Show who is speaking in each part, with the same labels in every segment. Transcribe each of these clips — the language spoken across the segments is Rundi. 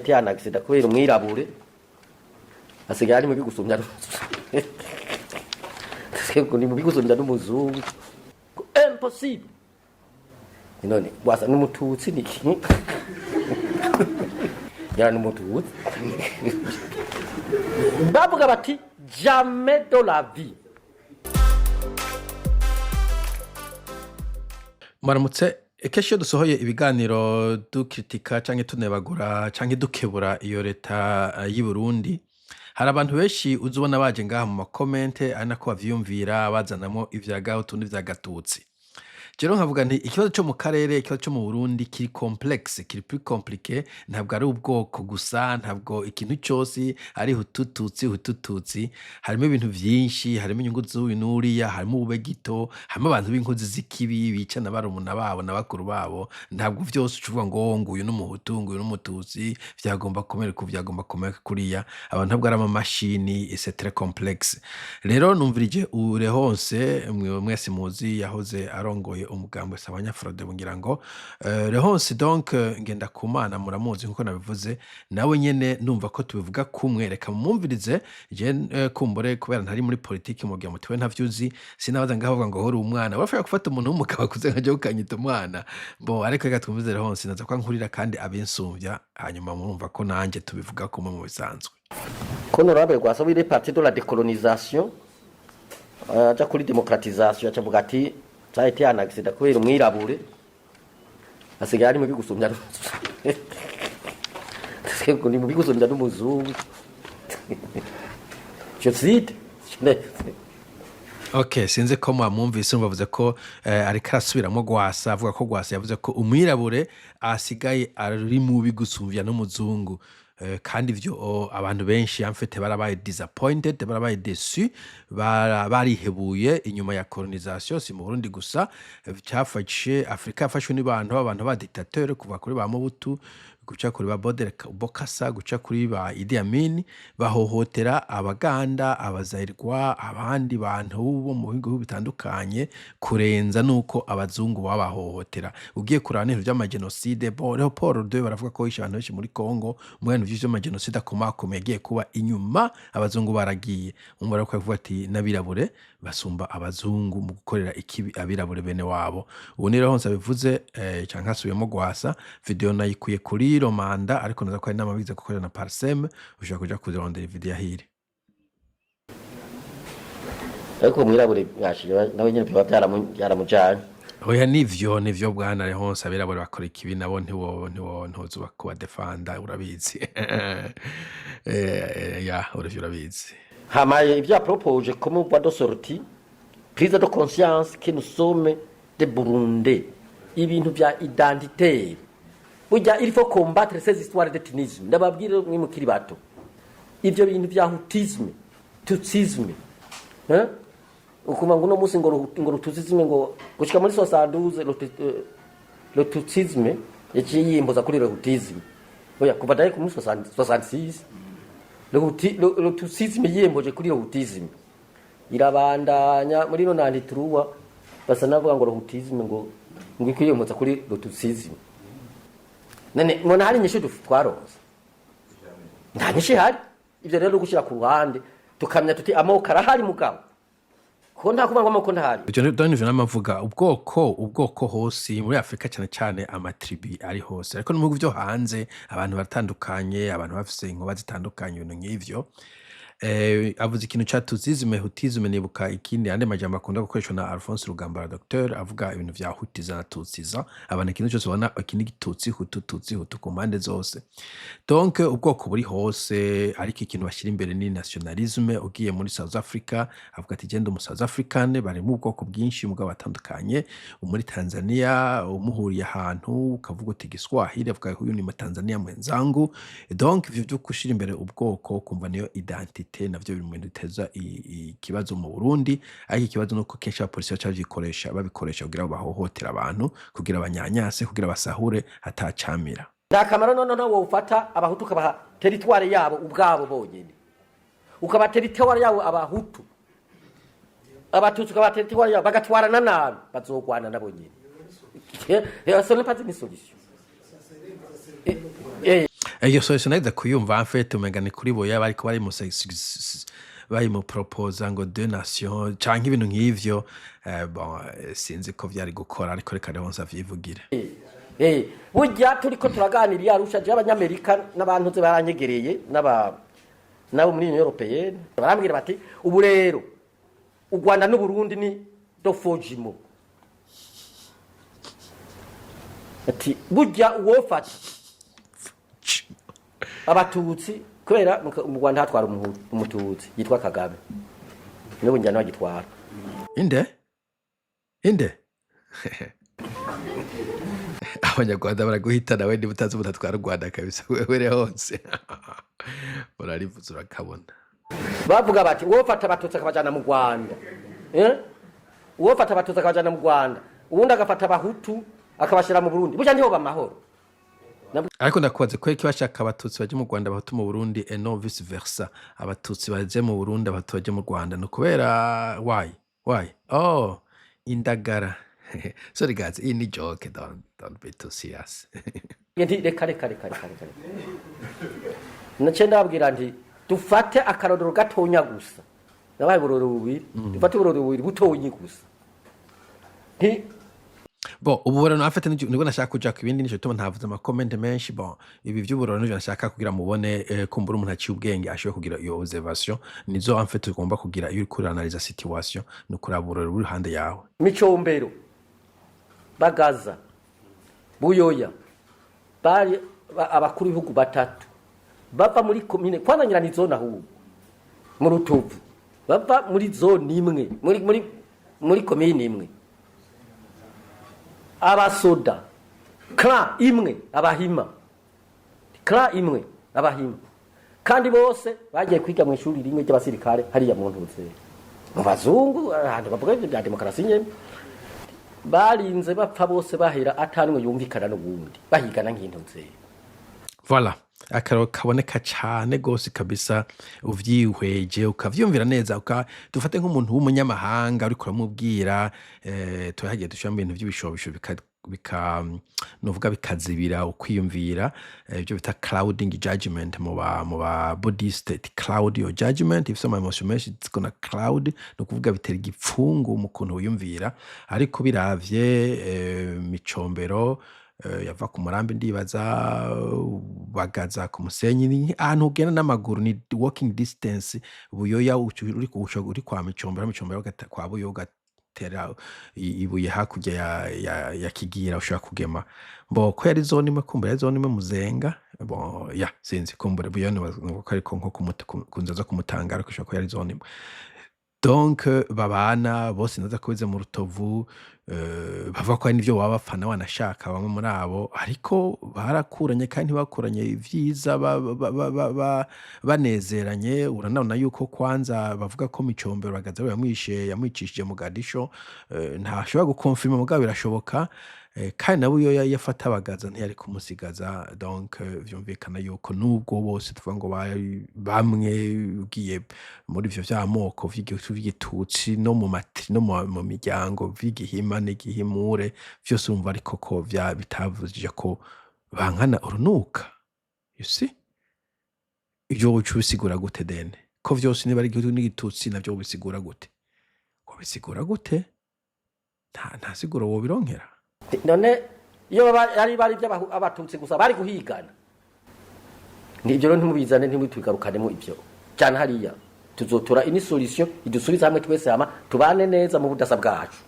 Speaker 1: Un accident kubera umwirabure asigaye ari mubi gusumbya, ni mubi gusumbya n'umuzungu. Impossible. None wasa n'umututsi, ni yara n'umututsi, bavuga bati: "Jamais de la vie."
Speaker 2: Muramutse. Kenshi iyo dusohoye ibiganiro dukritika canke tunebagura canke dukebura iyo leta y'i Burundi, hari abantu benshi uza ubona baje ngaha mu ma comments, ari nako bavyiyumvira, bazanamwo ivya gahutu n'ivya gatutsi. Rero nkavuga nti ikibazo co mu karere, ikibazo co mu Burundi kiri complexe, kiri plus compliqué. Ntabwo ari ubwoko gusa, ntabwo ikintu cose ari hutu tutsi, hutu tutsi. Harimo ibintu vyinshi, harimo inyungu z'uyu n'uriya, harimo ububegito, harimo abantu b'inkozi z'ikibi bica na barumuna babo na bakuru babo. Ntabwo vyose uca uvuga ngo nguyu n'umuhutu, nguyu n'umututsi, vyagomba kumera uku, vyagomba kumera kuriya. Abantu ntabwo ari amamashini, c'est très complexe. Rero numvirije Rehonse, mwese muzi yahoze arongoye umugambwe Sabanyafrode, ngira ngo Rehonse donc Ngendakumana muramuzi nkuko nabivuze, nawe nyene ndumva ko tubivuga kumwe. Reka mumwumvirize. Je kumbure kubera ntari muri politiki, mugira muti we ntavyuzi, sinabaza ngaho ngo hori umwana urashobora gufata umuntu w'umugabo akuze nka jewe ukanyita umwana. Bo ariko reka twumvize Rehonse, naza ko nkurira kandi abinsumvya, hanyuma murumva ko nanje tubivuga kumwe mu bisanzwe.
Speaker 1: Ko honorable Rwasa il est parti de la décolonisation, aja kuri démocratisation, acavuga ati: "Ça a été un accident kubera umwirabure asigaye ari mubi gusumbya, ni mubi gusumbya n'umuzungu." Je cite.
Speaker 2: Ok, sinzi ko mwamwumvise. Bavuze ko ariko arasubiramo Gwasa, avuga ko Gwasa yavuze ko umwirabure asigaye ari mubi gusumvya n'umuzungu. Kandi ivyo abantu benshi en fait barabaye disappointed, barabaye déçus, barihebuye inyuma ya colonisation. Si mu Burundi gusa, cyafashe Afrika, yafashwe n'abantu b'abantu ba dictateur, kuva kuri ba Mobutu guca kuri ba Bokassa, guca kuri ba Idi Amin, bahohotera Abaganda, Abazairwa, abandi bantu bo mu bihugu bitandukanye kurenza nuko abazungu babahohotera. Ugiye kuraba n'ibintu vy'amagenocide, bo Leopold II baravuga ko yishe abantu benshi muri Congo. Mu bintu vy'amagenocide akomakomeye yagiye kuba inyuma abazungu baragiye. Umva rero ko yavuga ati n'abirabure basumba abazungu mu gukorera ikibi abirabure bene wabo. Ubu ni rero honse abivuze, canke asubiyemo Gwasa. Video nayikuye kuri Romanda, ariko naza ko hari n'amabize gukorera na Parsem, ushobora kuja kuzirondera video ahiri.
Speaker 1: Ariko umwirabure yashije nawe nyene biba byaramujanye.
Speaker 2: Oya, nivyo bwana Rehonse, abirabure bakora ikibi nabo, ntiwo ntuzuba kubadefanda, urabizi. Ya, uravyo urabizi.
Speaker 1: Hama ivyo yapropoje comme voie de sortie: prise de conscience que nous sommes des Burundais, ibintu vya identitaire. Burya il faut combattre ces histoires d'ethnisme. Ndababwire mwe mukiri bato, ivyo bintu vya hutisme, tutsisme, hein? Ukuma ngo uno munsi ngo ngo rututsisme, ngo gushika muri 72 le tutsisme yaciye yimpoza kuri le hutisme. Oya, kuva daye muri 66 le tutsisme yiyemboje kuri le hutisme, irabandanya muri 93 basa navuga ngo le hutisme ngo ikwiyemboza kuri le tutsisme. None mbona hari inyishu twaronse? Nta nyishu ihari. Ivyo rero gushyira ku ruhande, tukamenya tuti amoko arahari, mugabo kuko nta kuvuga ngo amoko ntahari.
Speaker 2: Ivyo nivyo namavuga, ubwoko hose muri Afrika, cyane cyane amatribu ari hose, ariko no mu bihugu vyo hanze abantu baratandukanye, abantu bafise inkuba zitandukanye, ibintu nk'ivyo. Avuze ikintu ca tutsisme, hutisme, nibuka ikindi andi majambo akunda gukoreshwa na Alphonse Rugambara, docteur, avuga ibintu vya hutiza na tutsiza abantu, ikintu cyose ubona iki ni gitutsi, hutu, tutsi, hutu ku mpande zose. Donc ubwoko buri hose, ariko ikintu bashyira imbere ni nationalisme. Ugiye muri South Africa avuga ati genda umu South African, bari mu bwoko bwinshi mugabo batandukanye. Muri Tanzania umuhuriye ahantu ukavuga uti Giswahili, avuga uyu ni Mtanzania mwenzangu. Donc ivyo vyo gushira imbere ubwoko, kumva niyo identité, navyo biri mu bintu biteza ikibazo mu Burundi. Ariko ikibazo nuko kenshi abapolisi baca bavyikoresha, babikoresha kugira ngo bahohotere abantu, kugira banyanyase, kugira basahure atacamira.
Speaker 1: Nta kamaro. Noneho wofata Abahutu ukabaha territoire yabo ubwabo bonyene, ukabaha territoire yabo Abahutu, Abatutsi ukabaha territoire yabo, bagatwarana nabi, bazogwana nabo nyene. Ce n'est pas une solution.
Speaker 2: Iyo solution nageze kuyumva, en fait umenga ni kuri boya bariko bayimuproposa ngo deux nations canke ibintu nk'ivyo. Bon, sinzi ko vyari gukora, ariko reka Leonce avyivugire.
Speaker 1: Burya turiko turaganira iyo Arusha, je abanyamerika n'abantu ze baranyegereye n'aba nabo muri Union Européenne, barambwira bati: "Ubu rero u Rwanda n'u Burundi ni deux faux jumeaux." Ati burya uwofata abatutsi, kubera mu Rwanda hatwara umututsi yitwa Kagame, n'ubu njyana bagitwara.
Speaker 2: Inde inde? Abanyarwanda baraguhitana we niba utazi umuntu atwara u Rwanda kabisa. Wewe Leonce urarivuze urakabona.
Speaker 1: Bavuga bati uwofata abatutsi akabajana mu Rwanda, eh? Uwofata abatutsi akabajana mu Rwanda, uwundi agafata abahutu akabashira mu Burundi, burya niho bamahoro.
Speaker 2: Ariko ndakubaze, kubera ko bashaka abatutsi baje mu Rwanda, abahutu mu Burundi, et non vice versa, abatutsi baje mu Burundi, abahutu baje mu Rwanda? Ni ukubera why? Oh, indagara. Sorry guys, iyi ni joke, don't be too serious.
Speaker 1: Nti reka, reka, reka, reka, reka, nace ndababwira nti dufate akarorero gatonya gusa. Nabaye uburorero bubiri, dufate uburorero bubiri butonyi gusa, nti
Speaker 2: Bon, ubu rero en fait nibwo nashaka kuja ku ibindi, nico gituma ntavuze ama comments menshi. Bon, ibi vy'uburoro nivyo nashaka kugira mubone, kumbura umuntu aciye ubwenge ashobora kugira iyo observation. Nizo en fait ugomba kugira iyo uriko uranaliza situation, ni ukuraba uburoro buri iruhande yawe.
Speaker 1: Micombero, Bagaza, Buyoya bari abakuru b'ibihugu batatu bava muri komine, kwanza ngira ni zone, ahubwo mu Rutovu, bava muri zone imwe, muri komine imwe, abasoda clan imwe, abahima, clan imwe, abahima, kandi bose bagiye kwiga mu ishuri rimwe ry'abasirikare hariya mu ntuze mu bazungu, ahantu bavuga ibyo bya demokarasi nyene. Barinze bapfa bose bahera atanumwe yumvikana n'uwundi, bahigana nk'intuze.
Speaker 2: Voilà, akararo kaboneka cane gose kabisa. Uvyihweje ukavyumvira neza, dufate nk'umuntu w'umunyamahanga uriko uramubwira, turahagiye dushira mu bintu vy'ibishobisho bika novuga bikazibira ukwiyumvira, ivyo bita clouding judgment mu ba Buddhist. It cloud your judgment. Ifise ama emotion menshi, it's gonna cloud, ni ukuvuga bitera igipfungu mu kuntu wiyumvira. Ariko biravye, Micombero yava ku Murambi, ndibaza Bagaza ku Musenyi, ni ahantu ugenda n'amaguru, ni walking distance. Buyoya uri kwa Micombero, Micombero kwa Buyoya ugatera ibuye hakurya ya Kigira, ushobora kugema bo ko yari zone imwe, kumbura yari zone imwe Muzenga. Bon, ya sinzi, kumbura Buyoya nibaza ko ariko nko ku nzira zo kumutanga, ariko ishobora kuba yari zone imwe. Donc babana bose naza kubize mu Rutovu, bavuga ko hari n'ivyo baba bapfana wanashaka bamwe muri abo, ariko barakuranye kandi ntibakuranye ivyiza banezeranye. Uranabona yuko kwanza bavuga ko Micombero Bagaza yamwishe, yamwicishije Mogadisho, ntashobora gukonfirma mugabo birashoboka. Kandi na Buyoya iyo afata Bagaza ntiyari kumusigaza. Donc vyumvikana yuko nubwo bose tuvuga ngo bari bamwe, ugiye muri ivyo vy'amoko vy'igihutu vy'igitutsi no mu matri no mu miryango vy'igihima n'igihimure vyose, urumva ariko ko bitavujije ko bankana urunuka, you see? Ivyo woca ubisigura gute dene ko vyose niba ari igihutu n'igitutsi, navyo wobisigura gute? Wobisigura gute? Nta siguro wobironkera.
Speaker 1: None iyo baba ari bari abatutsi gusa bari guhigana, nibyo rero ntimubizane, ntimubitugarukanemo ibyo cyane. Hariya tuzotora ini solution idusubiza hamwe twese, hama tubane neza mu budasa bwacu.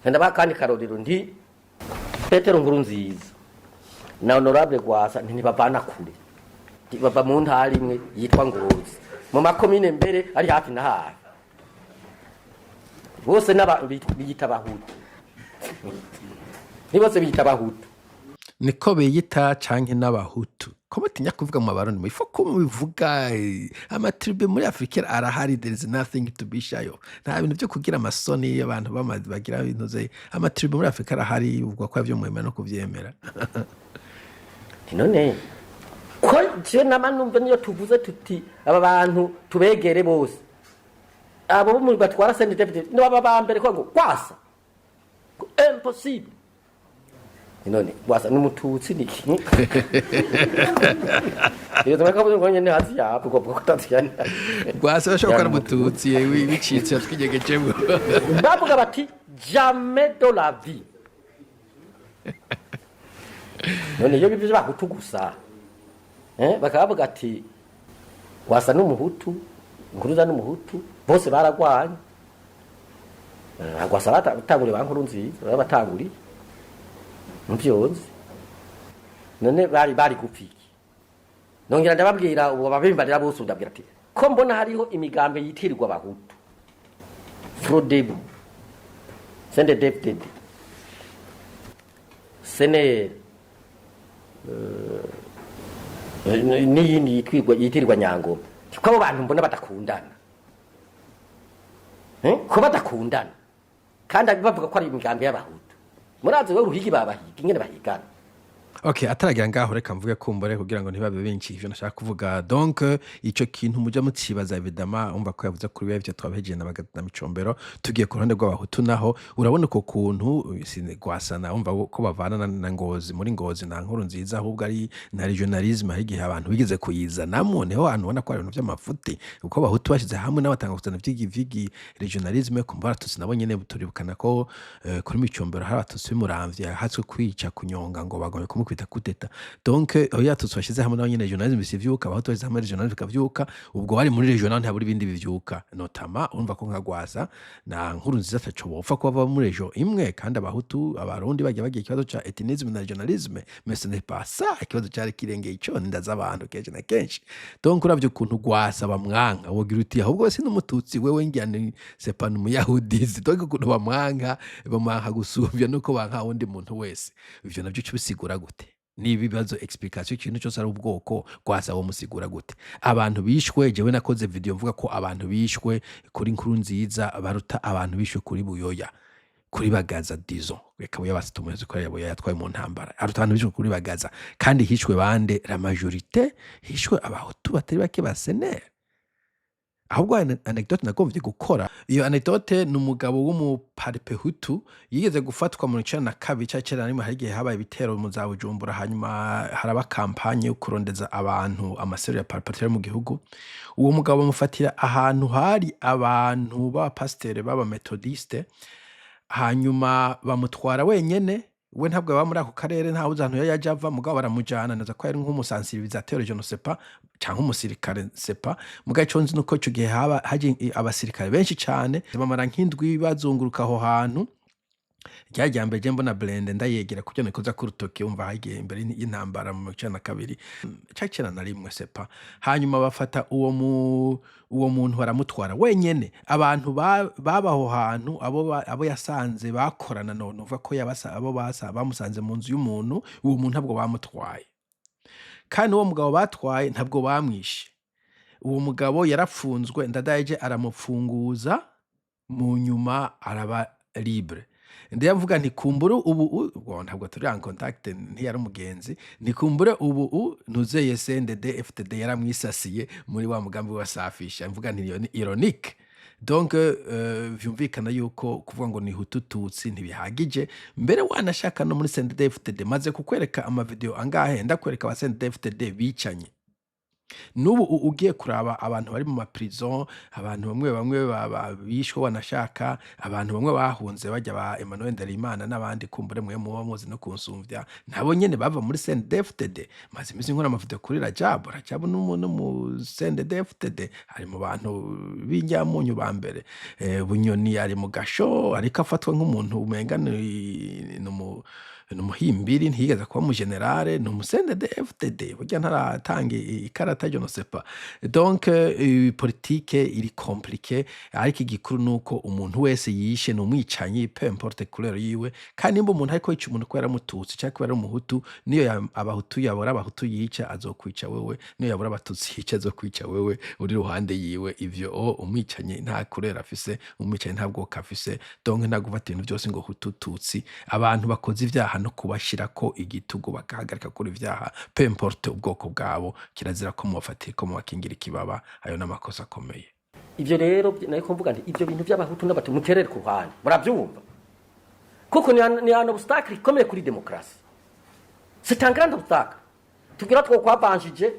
Speaker 1: Ndabaha kandi karorero, nti Petero Nkurunziza na Honorable Rwasa ntibavana kure, bava mu ntara imwe yitwa Ngozi, mu makomine mbere ari hafi na hafi. Bose biyita abahutu, ni bose biyita abahutu.
Speaker 2: Niko biyita canke n'abahutu ko batinya kuvuga mu Barundi, ifo ko mubivuga. Ama tribus muri Afrika arahari, there is nothing to be shy of. Nta bintu vyo kugira amasoni abantu bagira ibintu ze. Ama tribus muri Afrika arahari, uvuga ko avyo mwemera no kuvyemera.
Speaker 1: None ko je nama numva niyo tuvuze tuti aba bantu tubegere bose, abo bo mu batwara CNDD-FDD nibo baba ba mbere ko ngo kwasa ngo impossible. None wasa n'umututsi niki? Iyo tumeka ngo nyene hasi yapo ko kutatsiyana.
Speaker 2: Rwasa bashobora kuba ari umututsi, yewe bicitse yatwigegejemo.
Speaker 1: Bavuga bati: "Jamais de la vie." None iyo bivyo bahutu gusa, bakavuga ati wasa n'umuhutu, Nkuruza n'umuhutu, bose baragwanye. Rwasa batanguriye ba Nkurunziza, barabatanguriye muvyonzi. None bari gupfiki? Nongera ndababwira, ubu babimbarira bose, ndabwira ati ko mbona hariho imigambi yitirirwa abahutu, Frodebu, CNDD-FDD, CNL, n'iyindi yitirirwa Nyangoma, ko abo bantu mbona badakundana, ko badakundana kandi bavuga ko ari imigambi y'abahutu. Murazi we ruhigi babahiga ingene bahigana.
Speaker 2: Okay, ataragira ngaho, reka mvuge kumbure kugira ngo ntibabe benshi ivyo nashaka kuvuga. Donc ico kintu muja mucibaza, évidemment, umva ko yavuze kuri ivyo twabejeje na Bagatana Micombero. Tugiye ku ruhande rw'abahutu naho, urabona uko kuntu Rwasana, umva ko bavana na Ngozi, muri Ngozi na Nkurunziza, ahubwo ari na régionalisme. Hari igihe abantu bigeze kuyizanamo, niho hantu ubona ko ari ibintu vy'amafuti, kuko abahutu bashize hamwe n'abatanga kuzana vy'igi régionalisme. Kumva abatutsi nabo nyene, turibukana ko kuri Micombero hari abatutsi b'Imuramvya hatswe kwica, kunyonga, ngo bagombe kumukubita kudeta. Donc aho abatutsi bashize hamwe nabo nyene régionalisme isivyuka, abahutu bashize hamwe régionalisme ikavyuka. Ubwo bari muri régional, ntabura ibindi bivyuka. Notamment urumva ko nka Rwasa na Nkurunziza ataco bopfa kuba bava muri région imwe, kandi abahutu, abarundi bagiye ikibazo ca ethnisme na régionalisme. Mais ce n'est pas ça, ikibazo cari kirengeye ico, ninda z'abantu kenshi na kenshi. Donc uravye ukuntu Rwasa bamwanka, wogira uti ahubwo si n'umututsi wewe, ngira ni c'est pas n'umuyahudi. Donc ukuntu bamwanka, bamwanka gusumvya nuko banka wundi muntu wese. Ivyo navyo uca ubisigura gute? Ni ibibazo explication. Ikintu cyose ari ubwoko, Rwasa wo musigura gute abantu bishwe? Jewe nakoze video mvuga ko abantu bishwe kuri Nkurunziza baruta abantu bishwe kuri Buyoya, kuri Bagaza, disons. Reka Buyoya basi tumuzi ko Buyoya yatwaye mu ntambara, aruta abantu bishwe kuri Bagaza. Kandi hishwe bande? La majorité hishwe abahutu batari bake ba CNL. Ahubwo anecdote nagomvye gukora, iyo anecdote ni umugabo w'umuparipehutu yigeze gufatwa mu 92 canke 91. Hari igihe habaye ibitero mu za Bujumbura, hanyuma haraba campagne yo kurondeza abantu ama cellules ya parmehutu mu gihugu. Uwo mugabo bamufatira ahantu hari abantu b'abapasiteri b'abametodiste, hanyuma bamutwara wenyene. We ntabwo aba muri ako karere, ntawe uzi ahantu yari yaje ava, mugabo baramujana. Naza ko yari nk'umu sensibilisateur, je ne sais pas, canke umusirikare, sais pas. Mugabo ico nzi nuko ico gihe haba haje abasirikare benshi cane, bamara nk'indwi bazunguruka aho hantu. Ryari irya mbere je mbona blindé, ndayegera kuburyo nikoza ku rutoki. Wumva hagiye imbere y'intambara mu 92 canke 91, sais pas. Hanyuma bafata uwo muntu baramutwara wenyene. Abantu baba aho hantu, abo yasanze bakorana, no novuga ko yabasa, abo basa bamusanze mu nzu y'umuntu. Uwo muntu ntabwo bamutwaye, kandi uwo mugabo batwaye ntabwo bamwishe. Uwo mugabo yarapfunzwe, Ndadaye aramupfunguza, mu nyuma araba libre. Ndavuga nti kumbure ubu bon, ntabwo turi en contact, ntiyari umugenzi, ni kumbure ubu ntuzeye CNDD FDD yaramwisasiye muri wa mugambi wasafisha. Mvuga nti iyo ni ironique. Donc vyumvikana yuko kuvuga ngo ni hutu tutsi ntibihagije. Mbere wanashaka no muri CNDD FDD, maze kukwereka ama video angahe ndakwereka aba CNDD FDD bicanye. N'ubu ugiye kuraba abantu bari mu ma prison, abantu bamwe bamwe bishwe, wanashaka abantu bamwe bahunze, bajya ba Emmanuel Ndarimana n'abandi, kumbure mwe muba muzi no kunsumvya, nabo nyene bava muri CNDD-FDD. Maze imisi nkora ama video kuri Rajabu. Rajabu n'umu CNDD-FDD, ari mu bantu b'injyamunyu ba mbere. Bunyoni ari mu gasho, ariko afatwa nk'umuntu umenga ni umuhimbiri, ntiyigeze kuba mu général, ni umu CNDD-FDD, burya ntaratanga ikarata, je ne sais pas. Donc politique iri compliquée, ariko igikuru nuko umuntu wese yishe ni umwicanyi, peu importe couleur yiwe. Kandi nimba umuntu ariko yica umuntu kubera ari umututsi canke kubera ari umuhutu, niyo abahutu yabura abahutu yica azokwica wewe, niyo yabura abatutsi yica azokwica wewe uri ruhande yiwe. Ivyo o umwicanyi nta couleur afise, umwicanyi nta bwoko afise. Donc nta gufata ibintu vyose ngo hutu tutsi. Abantu bakoze ivyaha no kubashirako igitugu bagahagarika gukora ivyaha, peu importe ubwoko bwabo, kirazira ko mubafatira ko mubakingira ikibaba. Ayo n'amakosa akomeye.
Speaker 1: Ivyo rero nariko mvuga nti ivyo bintu by'abahutu n'abatutsi muterere ku ruhande, muravyumva, kuko ni un obstacle ikomeye kuri demokarasi. C'est un grand obstacle. Tugira two kwabanjije,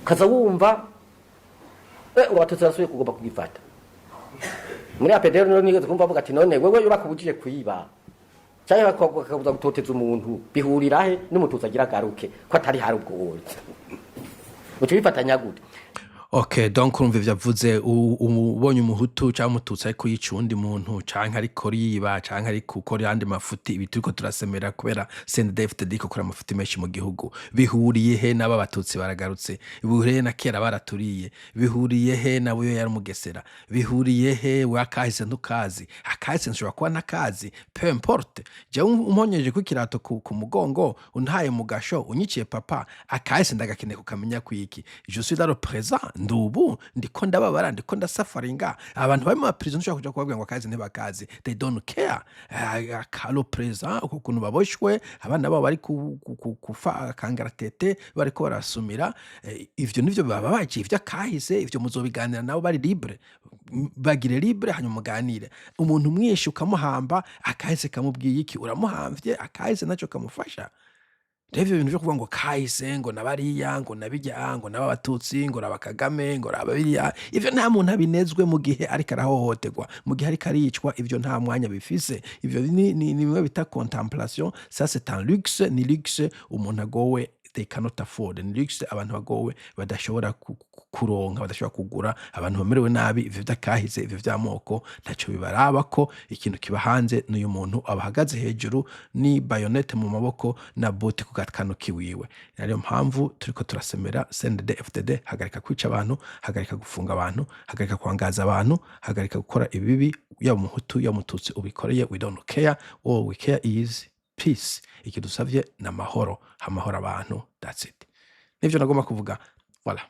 Speaker 1: ukaza wumva ngo Abatutsi barasubiye kugomba kugifata muri APDR. None nigeze kumva avuga ati: "None wewe bakubujije kwiba cyangwa bakabuza gutoteza umuntu, bihurira he n'Umututsi agira agaruke ko atari hari?" Ubwo wowe uca bifatanya gute?
Speaker 2: Okay, donc urumva ivyo avuze: ubonye Umuhutu canke Umututsi ariko yica uwundi muntu, canke ariko yiba, canke ariko ukora yandi mafuti, ibi turiko turasemera kubera CNDD-FDD iko kora amafuti menshi mu gihugu, bihuriye he n'aba Batutsi baragarutse? Bihuriye he na kera baraturiye? Bihuriye he na buyo yari Umugesera? Bihuriye he? We akahise ntukazi, akahise nshobora kuba ntakazi, peu importe. Jewe umponyeje ku ikirato ku mugongo, untaye mu gasho, unyiciye papa, akahise ndagakeneye kukamenya kwiki? Je suis dans le présent, ndubu ndiko ndababara, ndiko ndasafaringa. Abantu bari mu ma prison nshobora kuja kubabwira ngo akazi ntibakazi, they don't care. Le présent, uko kuntu baboshwe, abana babo bari kufa akangaratete, bariko barasumira, ivyo nivyo bibabaje. Ivy'akahise ivyo muzobiganira nabo bari libre. Bagire libre, hanyuma muganire. Umuntu mwinshi ukamuhamba, akahise kamubwiye iki? Uramuhamvye, akahise naco kamufasha. Rero ivyo bintu vyo kuvuga ngo kahise, ngo nabariya, ngo nabirya, ngo naba Abatutsi, ngo raba Kagame, ngo raba biriya, ivyo nta muntu abinezwe mu gihe ariko arahohoterwa, mu gihe ariko aricwa. Ivyo nta mwanya bifise. Ivyo ni bimwe bita contemplation. Ça, c'est un luxe, ni luxe umuntu agowe they cannot afford, ni luxe abantu bagowe badashobora kuronka, badashobora kugura. Abantu bamerewe nabi, ivyo vy'akahise, ivyo vy'amoko, ntaco bibaraba ko ikintu kiba hanze n'uyu muntu abahagaze hejuru ni bayonete mu maboko na bote ku gakano kiwiwe. Ariyo mpamvu turiko turasemera: CNDD FDD, hagarika kwica abantu, hagarika gufunga abantu, hagarika kwangaza abantu, hagarika gukora ibibi. Yaba Umuhutu, yaba Umututsi ubikoreye, we don't care. All we care is peace. Ikidusavye ni amahoro, amahoro abantu. That's it, nivyo nagomba kuvuga. Voilà.